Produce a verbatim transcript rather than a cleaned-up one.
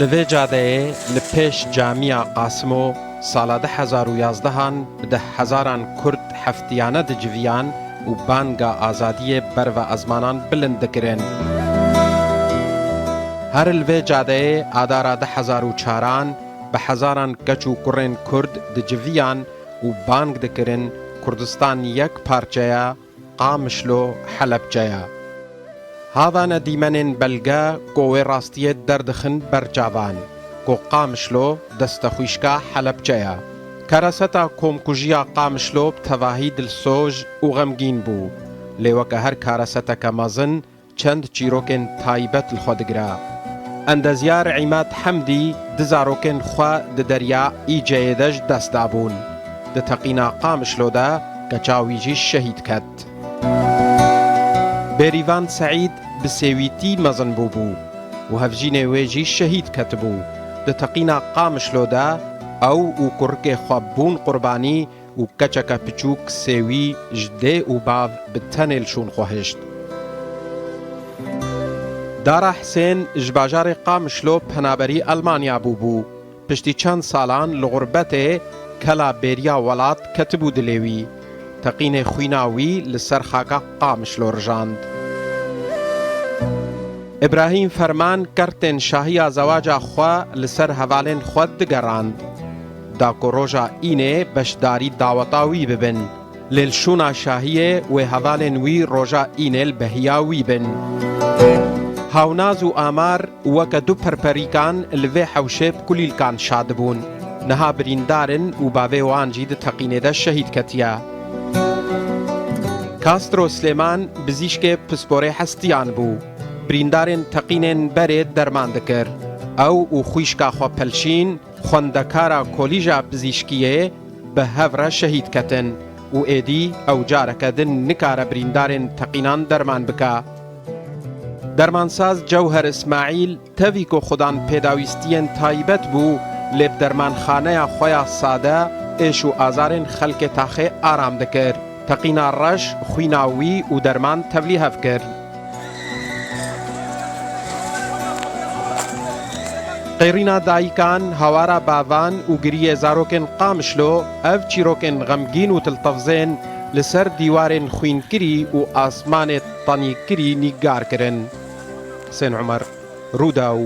Di vê cadeyê li pêş Camiya Qasimo sala du hezar û yazdehan bi deh hezaran Kurd heftiyane diciviyan û banga azadiyê berve ezmanan bilind dikirin. Her li vê cadeyê adara du hezar û çaran bi hezaran keç û kurên Kurd diciviyan û bang dikirin Kurdistan yek parçe ye, Qamişlo Helebçe ye. Havane dîmenên belge ku wê rastiyê derdixin ber çavan ku Qamişlo destexwîşka Helebçe ye. Kareseta komkujiya Qamişlo bi tevahî dilsoj û xemgîn bû. Lê weke her kareseteke mezin çend çîrokên taybet li xwe digire. Endezyar Îmad Hemdî du zarokên xwe di derya Îceyê de ji dest dabûn. Di teqîna Qamişlo de keça wî jî şehîd ket. Bêrîvan Seîd bi sêwîtî mezin bûbû û hevjînê wê jî şehîd ketibû. Di teqîna Qamişlo de ew û kurikê xwe bûn qurbanî û keçeke piçûk sêwî ji dê û bav bi tenê li şûn xwe hişt. Dara Hisên ji bajarê Qamişlo penaberî Elmanya bûbû. Piştî çend salan li xurbetê kela bêriya welat ketibû dilê wî. Teqînê xwîna wî li ser xaka Qamişlo rijand. Îbrahîm Ferman kertên şahiya zewaca xwe li ser hevalên xwe digerand. Da ku roja Înê beşdarî daweta wî bibin. Lê li şûna şahiyê wê hevalên wî roja Înê li behiya wî bin. Hawnaz û Amar weke du perperîkan li vê hewşê bi kulîlkan şa dibûn. Niha birîndar in û bavê wan jî di teqînê de şehîd ketiye. Castro Silêman bizîşkê pisporê hestiyan bû. Birîndarên teqînên berê derman dikir. Ew û xwîşka xwe Pelşîn, xwendekara Kolîja Pizîşkiyê, bi hev re şehîd ketin û êdî ew careke din nikare birîndarên teqînan derman bike. Dermansaz Cewher Îsmaîl tevî ku xudan pêdawîstiyên taybet bû, lê bi dermanxaneya xwe ya sade êş û azarên xelkê taxê aram dikir. Teqîna reş xwîna wî û derman tevlî hev kir. Qêrîna dayikan, hawara bavan û giriyê zarokên Qamişlo, ev çîrokên xemgîn û tiltevzên li ser dîwarên xwînkirî û asmanê tenîkirî nîgar kirin. Husên Umer, Rûdaw.